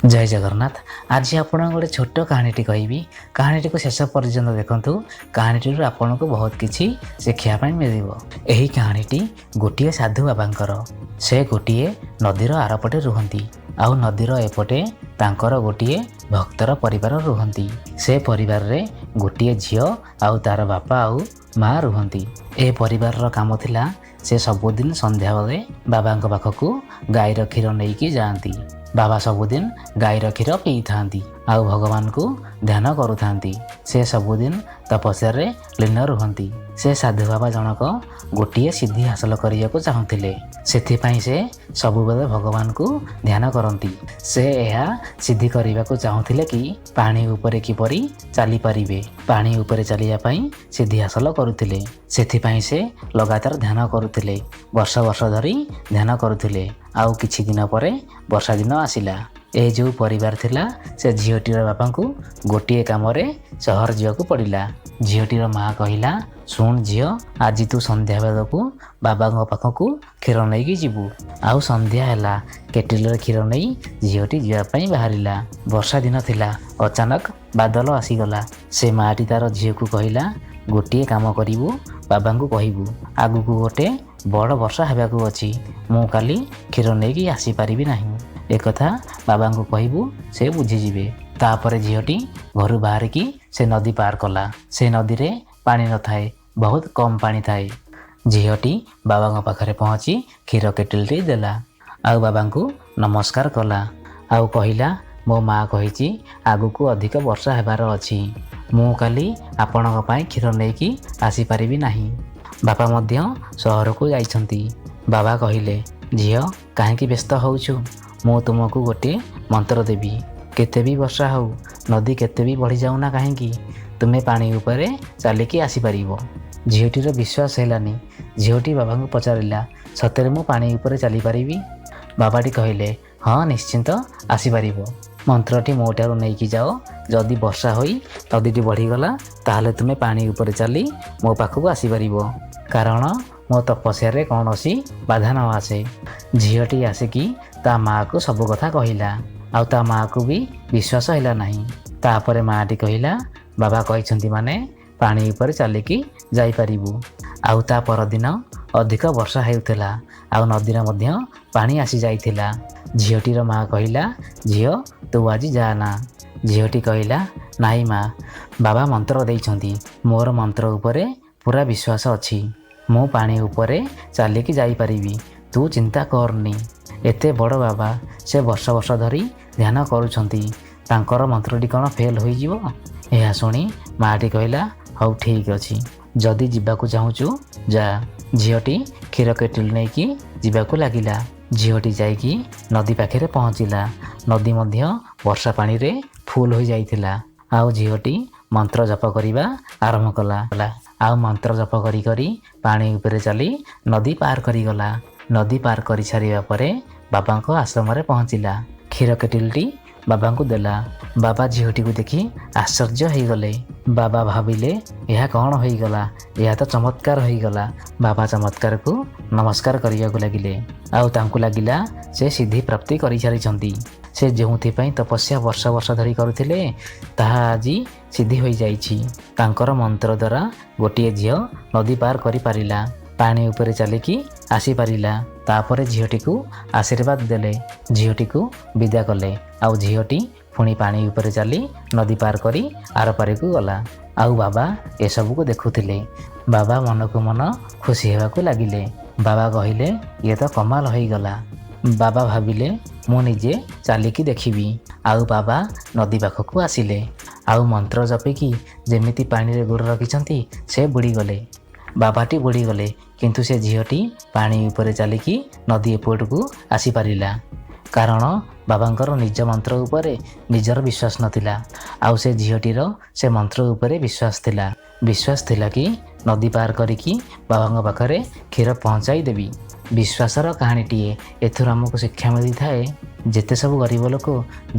ଜୟ ଜଗନ୍ନାଥ। ଆଜି ଆପଣଙ୍କୁ ଗୋଟେ ଛୋଟ କାହାଣୀଟି କହିବି। କାହାଣୀଟିକୁ ଶେଷ ପର୍ଯ୍ୟନ୍ତ ଦେଖନ୍ତୁ। କାହାଣୀଟିରୁ ଆପଣଙ୍କୁ ବହୁତ କିଛି ଶିଖିବା ପାଇଁ ମିଳିବ। ଏହି କାହାଣୀଟି ଗୋଟିଏ ସାଧୁ ବାବାଙ୍କର। ସେ ଗୋଟିଏ ନଦୀର ଆରପଟେ ରୁହନ୍ତି ଆଉ ନଦୀର ଏପଟେ ତାଙ୍କର ଗୋଟିଏ ଭକ୍ତର ପରିବାର ରୁହନ୍ତି। ସେ ପରିବାରରେ ଗୋଟିଏ ଝିଅ ଆଉ ତାର ବାପା ଆଉ ମା ରୁହନ୍ତି। ଏ ପରିବାରର କାମ ଥିଲା, ସେ ସବୁଦିନ ସନ୍ଧ୍ୟାବେଳେ ବାବାଙ୍କ ପାଖକୁ ଗାଈର କ୍ଷୀର ନେଇକି ଯାଆନ୍ତି। ବାବା ସବୁଦିନ ଗାଈର କ୍ଷୀର ପିଇଥାନ୍ତି ଆଉ ଭଗବାନଙ୍କୁ ଧ୍ୟାନ କରୁଥାନ୍ତି। ସେ ସବୁଦିନ ତପସ୍ୟାରେ ଲୀନ ରୁହନ୍ତି। ସେ ସାଧୁ ବାବା ଜଣକ ଗୋଟିଏ ସିଦ୍ଧି ହାସଲ କରିବାକୁ ଚାହୁଁଥିଲେ। ସେଥିପାଇଁ ସେ ସବୁବେଳେ ଭଗବାନଙ୍କୁ ଧ୍ୟାନ କରନ୍ତି। ସେ ଏହା ସିଦ୍ଧି କରିବାକୁ ଚାହୁଁଥିଲେ କି ପାଣି ଉପରେ କିପରି ଚାଲିପାରିବେ। ପାଣି ଉପରେ ଚାଲିବା ପାଇଁ ସିଦ୍ଧି ହାସଲ କରୁଥିଲେ। ସେଥିପାଇଁ ସେ ଲଗାତାର ଧ୍ୟାନ କରୁଥିଲେ, ବର୍ଷ ବର୍ଷ ଧରି ଧ୍ୟାନ କରୁଥିଲେ। ଆଉ କିଛି ଦିନ ପରେ ବର୍ଷା ଦିନ ଆସିଲା। ଏ ଯେଉଁ ପରିବାର ଥିଲା, ସେ ଝିଅଟିର ବାପାଙ୍କୁ ଗୋଟିଏ କାମରେ ସହର ଯିବାକୁ ପଡ଼ିଲା। ଝିଅଟିର ମା କହିଲା, ଶୁଣ ଝିଅ, ଆଜି ତୁ ସନ୍ଧ୍ୟା ବେଳକୁ ବାବାଙ୍କ ପାଖକୁ କ୍ଷୀର ନେଇକି ଯିବୁ। ଆଉ ସନ୍ଧ୍ୟା ହେଲା, କେଟିଲରେ କ୍ଷୀର ନେଇ ଝିଅଟି ଯିବା ପାଇଁ ବାହାରିଲା। ବର୍ଷା ଦିନ ଥିଲା, ଅଚାନକ ବାଦଲ ଆସିଗଲା। ସେ ମାଟି ତାର ଝିଅକୁ କହିଲା, ଗୋଟିଏ କାମ କରିବୁ, ବାବାଙ୍କୁ କହିବୁ ଆଗକୁ ଗୋଟେ ବଡ଼ ବର୍ଷା ହେବାକୁ ଅଛି, ମୁଁ କାଲି କ୍ଷୀର ନେଇକି ଆସିପାରିବି ନାହିଁ। ଏକଥା ବାବାଙ୍କୁ କହିବୁ, ସେ ବୁଝିଯିବେ। ତାପରେ ଝିଅଟି ଘରୁ ବାହାରିକି ସେ ନଦୀ ପାର କଲା। ସେ ନଦୀରେ ପାଣି ନଥାଏ, ବହୁତ କମ୍ ପାଣି ଥାଏ। ଝିଅଟି ବାବାଙ୍କ ପାଖରେ ପହଞ୍ଚି କ୍ଷୀର କେଟିଲଟି ଦେଲା ଆଉ ବାବାଙ୍କୁ ନମସ୍କାର କଲା ଆଉ କହିଲା, ମୋ ମା କହିଛି ଆଗକୁ ଅଧିକ ବର୍ଷା ହେବାର ଅଛି, ମୁଁ କାଲି ଆପଣଙ୍କ ପାଇଁ କ୍ଷୀର ନେଇକି ଆସିପାରିବି ନାହିଁ। ବାପା ମଧ୍ୟ ସହରକୁ ଯାଇଛନ୍ତି। ବାବା କହିଲେ, ଝିଅ, କାହିଁକି ବ୍ୟସ୍ତ ହେଉଛୁ? ମୁଁ ତୁମକୁ ଗୋଟିଏ ମନ୍ତ୍ର ଦେବି। କେତେ ବି ବର୍ଷା ହେଉ, ନଦୀ କେତେ ବି ବଢ଼ିଯାଉ ନା କାହିଁକି, ତୁମେ ପାଣି ଉପରେ ଚାଲିକି ଆସିପାରିବ। ଝିଅଟିର ବିଶ୍ୱାସ ହେଲାନି। ଝିଅଟି ବାବାଙ୍କୁ ପଚାରିଲା, ସତରେ ମୁଁ ପାଣି ଉପରେ ଚାଲିପାରିବି? ବାବାଟି କହିଲେ, ହଁ, ନିଶ୍ଚିନ୍ତ ଆସିପାରିବ। ମନ୍ତ୍ରଟି ମୋ ଠାରୁ ନେଇକି ଯାଅ। ଯଦି ବର୍ଷା ହୋଇ ନଦୀଟି ବଢ଼ିଗଲା, ତାହେଲେ ତୁମେ ପାଣି ଉପରେ ଚାଲି ମୋ ପାଖକୁ ଆସିପାରିବ, କାରଣ ମୋ ତପସ୍ୟାରେ କୌଣସି ବାଧା ନ ଆସେ। ଝିଅଟି ଆସିକି ତା ମାଆକୁ ସବୁ କଥା କହିଲା ଆଉ ତା ମାଆକୁ ବି ବିଶ୍ୱାସ ହେଲା ନାହିଁ। ତାପରେ ମାଆଟି କହିଲା, ବାବା କହିଛନ୍ତି ମାନେ ପାଣି ଉପରେ ଚାଲିକି ଯାଇପାରିବୁ। ଆଉ ତା ପରଦିନ ଅଧିକ ବର୍ଷା ହେଉଥିଲା ଆଉ ନଦୀରେ ମଧ୍ୟ ପାଣି ଆସିଯାଇଥିଲା। ଝିଅଟିର ମା କହିଲା, ଝିଅ, ତୁ ଆଜି ଯାଆନା। ଝିଅଟି କହିଲା, ନାଇଁ ମା, ବାବା ମନ୍ତ୍ର ଦେଇଛନ୍ତି, ମୋର ମନ୍ତ୍ର ଉପରେ ପୁରା ବିଶ୍ୱାସ ଅଛି, ମୁଁ ପାଣି ଉପରେ ଚାଲିକି ଯାଇପାରିବି, ତୁ ଚିନ୍ତା କରନି। ଏତେ ବଡ଼ ବାବା, ସେ ବର୍ଷ ବର୍ଷ ଧରି ଧ୍ୟାନ କରୁଛନ୍ତି, ତାଙ୍କର ମନ୍ତ୍ରଟି କ'ଣ ଫେଲ୍ ହୋଇଯିବ? ଏହା ଶୁଣି ମାଆଟି କହିଲା, ହଉ ଠିକ୍ ଅଛି, ଯଦି ଯିବାକୁ ଚାହୁଁଛୁ ଯା। ଝିଅଟି କ୍ଷୀର କେଟିଲ ନେଇକି ଯିବାକୁ ଲାଗିଲା। ଝିଅଟି ଯାଇକି ନଦୀ ପାଖରେ ପହଞ୍ଚିଲା। ନଦୀ ମଧ୍ୟ ବର୍ଷା ପାଣିରେ ଫୁଲ ହୋଇଯାଇଥିଲା। ଆଉ ଝିଅଟି ମନ୍ତ୍ର ଜପ କରିବା ଆରମ୍ଭ କଲା ଆଉ ମନ୍ତ୍ର ଜପ କରି କରି ପାଣି ଉପରେ ଚାଲି ନଦୀ ପାର କରିଗଲା। ନଦୀ ପାର କରିସାରିବା ପରେ ବାବାଙ୍କ ଆଶ୍ରମରେ ପହଞ୍ଚିଲା। କ୍ଷୀର କେଟିଲଟି ବାବାଙ୍କୁ ଦେଲା। ବାବା ଝିଅଟିକୁ ଦେଖି ଆଶ୍ଚର୍ଯ୍ୟ ହେଇଗଲେ। ବାବା ଭାବିଲେ, ଏହା କ'ଣ ହୋଇଗଲା? ଏହା ତ ଚମତ୍କାର ହୋଇଗଲା। ବାବା ଚମତ୍କାରକୁ ନମସ୍କାର କରିବାକୁ ଲାଗିଲେ ଆଉ ତାଙ୍କୁ ଲାଗିଲା ସେ ସିଦ୍ଧି ପ୍ରାପ୍ତି କରିସାରିଛନ୍ତି। ସେ ଯେଉଁଥିପାଇଁ ତପସ୍ୟା ବର୍ଷ ବର୍ଷ ଧରି କରୁଥିଲେ, ତାହା ଆଜି ସିଦ୍ଧି ହୋଇଯାଇଛି। ତାଙ୍କର ମନ୍ତ୍ର ଦ୍ୱାରା ଗୋଟିଏ ଝିଅ ନଦୀ ପାର କରିପାରିଲା, ପାଣି ଉପରେ ଚାଲିକି ଆସିପାରିଲା। ତାପରେ ଝିଅଟିକୁ ଆଶୀର୍ବାଦ ଦେଲେ, ଝିଅଟିକୁ ବିଦା କଲେ ଆଉ ଝିଅଟି ପୁଣି ପାଣି ଉପରେ ଚାଲି ନଦୀ ପାର କରି ଆରପାରିକୁ ଗଲା। ଆଉ ବାବା ଏସବୁକୁ ଦେଖୁଥିଲେ। ବାବା ମନକୁ ମନ ଖୁସି ହେବାକୁ ଲାଗିଲେ। ବାବା କହିଲେ, ଇଏ ତ କମାଲ ହୋଇଗଲା। ବାବା ଭାବିଲେ, ମୁଁ ନିଜେ ଚାଲିକି ଦେଖିବି। ଆଉ ବାବା ନଦୀ ପାଖକୁ ଆସିଲେ ଆଉ ମନ୍ତ୍ର ଜପିକି ଯେମିତି ପାଣିରେ ଗୋଡ଼ ରଖିଛନ୍ତି, ସେ ବୁଡ଼ିଗଲେ। ବାବାଟି ବୁଡ଼ିଗଲେ, କିନ୍ତୁ ସେ ଝିଅଟି ପାଣି ଉପରେ ଚାଲିକି ନଦୀ ଏପଟକୁ ଆସିପାରିଲା। କାରଣ ବାବାଙ୍କର ନିଜ ମନ୍ତ୍ର ଉପରେ ନିଜର ବିଶ୍ୱାସ ନଥିଲା ଆଉ ସେ ଝିଅଟିର ସେ ମନ୍ତ୍ର ଉପରେ ବିଶ୍ୱାସ ଥିଲା। ବିଶ୍ୱାସ ଥିଲା କି ନଦୀ ପାର କରିକି ବାବାଙ୍କ ପାଖରେ କ୍ଷୀର ପହଞ୍ଚାଇ ଦେବି। ବିଶ୍ୱାସର କାହାଣୀଟିଏ। ଏଥିରୁ ଆମକୁ ଶିକ୍ଷା ମିଳିଥାଏ, ଯେତେ ସବୁ ଗରିବ ଲୋକ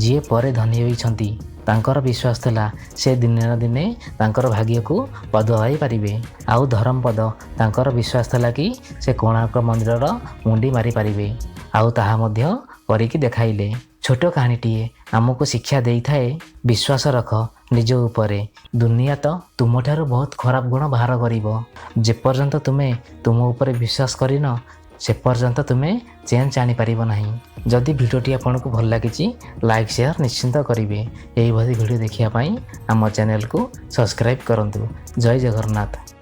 ଯିଏ ପରେ ଧନୀ ହୋଇଛନ୍ତି, ତାଙ୍କର ବିଶ୍ୱାସ ଥିଲା ସେ ଦିନେ ନା ଦିନେ ତାଙ୍କର ଭାଗ୍ୟକୁ ବଦଳାଇ ପାରିବେ। ଆଉ ଧରମପଦ, ତାଙ୍କର ବିଶ୍ୱାସ ଥିଲା କି ସେ କୋଣାର୍କ ମନ୍ଦିରର ମୁଣ୍ଡି ମାରିପାରିବେ ଆଉ ତାହା ମଧ୍ୟ କରିକି ଦେଖାଇଲେ। ଛୋଟ କାହାଣୀଟିଏ ଆମକୁ ଶିକ୍ଷା ଦେଇଥାଏ, ବିଶ୍ୱାସ ରଖ ନିଜ ଉପରେ। ଦୁନିଆ ତ ତୁମଠାରୁ ବହୁତ ଖରାପ ଗୁଣ ବାହାର କରିବ। ଯେପର୍ଯ୍ୟନ୍ତ ତୁମେ ତୁମ ଉପରେ ବିଶ୍ୱାସ କରିନ, ସେ ପର୍ଯ୍ୟନ୍ତ ତୁମେ ଚେଞ୍ଜ ଆଣିପାରିବ ନାହିଁ। ଯଦି ଭିଡ଼ିଓଟି ଆପଣଙ୍କୁ ଭଲ ଲାଗିଛି, ଲାଇକ୍ ସେୟାର ନିଶ୍ଚିନ୍ତ କରିବେ। ଏହିଭଳି ଭିଡ଼ିଓ ଦେଖିବା ପାଇଁ ଆମ ଚ୍ୟାନେଲକୁ ସବସ୍କ୍ରାଇବ୍ କରନ୍ତୁ। ଜୟ ଜଗନ୍ନାଥ।